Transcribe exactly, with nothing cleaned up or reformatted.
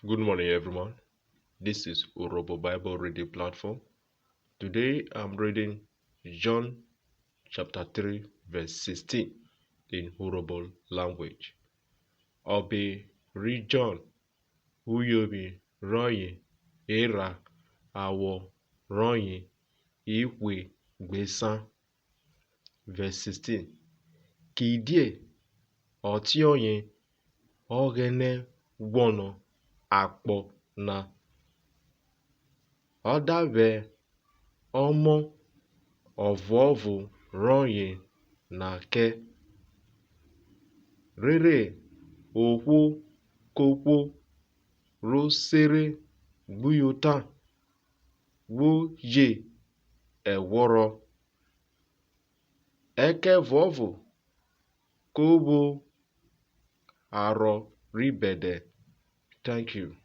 Good morning, everyone. This is Urhobo Bible Reading Platform. Today I'm reading John chapter three, verse sixteen in Urhobo language. Ọbe ri Jọn, uyovwi rọye erha, awọ rọye ihwe gbe esan. Verse sixteen. Kidie ọtiọye Ọghẹnẹ guọnọ akpọ na, ọ da vwẹ Ọmọ ọvuọvo rọye na kẹ, rere ohwo kohwo ro sere gbuyota vwo je ẹghwọrọ, ẹkẹvuọvo ko vwo arhọ ri bẹdẹ. Thank you.